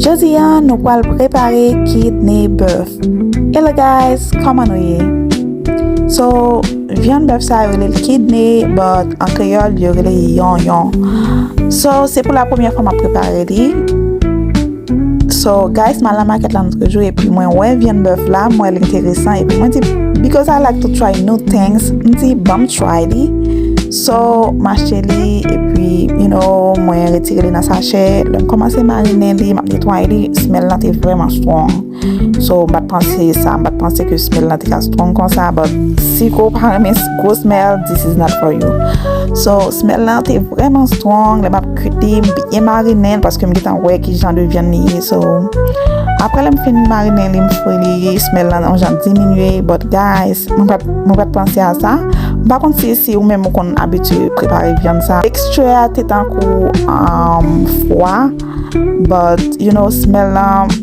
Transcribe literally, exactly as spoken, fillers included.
Jodi a, nou pral prepare kidney bèf. Hello guys, kòman nou ye? So, vyann bèf sa yo rele l kidney, but an kreyòl yo rele yonyon. So, se pou la premyè fwa m ap prepare li. So, guys, m al nan makèt la lòt jou epi mwen wè vyann bèf la, m wè l enteresan epi mwen di, because I like to try new things, m di ban m try li. So, m achte li epi, you know, mwen retire li nan sachè. Lè m kòmanse marinen li, m ap netwaye li, smell lan te vrèman strong. So, m pa t panse sa, m pa t panse ke smell lan te ka strong konsa, but si ke w pa renmen gwo smell, this is not for you. So, smell lan te vrèman strong, lè m ap kwit li, m byen marinen l paske m gentan wè ki jan de vyann li ye. So, apre lè m fin marinen li, m fri li, smell lan yon jan diminye, but guys, mwen pa t, mwen pa t panse a sa. M pa konn si, si ou menm ou konn abitye prepare vyann sa. Texture a te tankou um, fwa, but you know, smell lan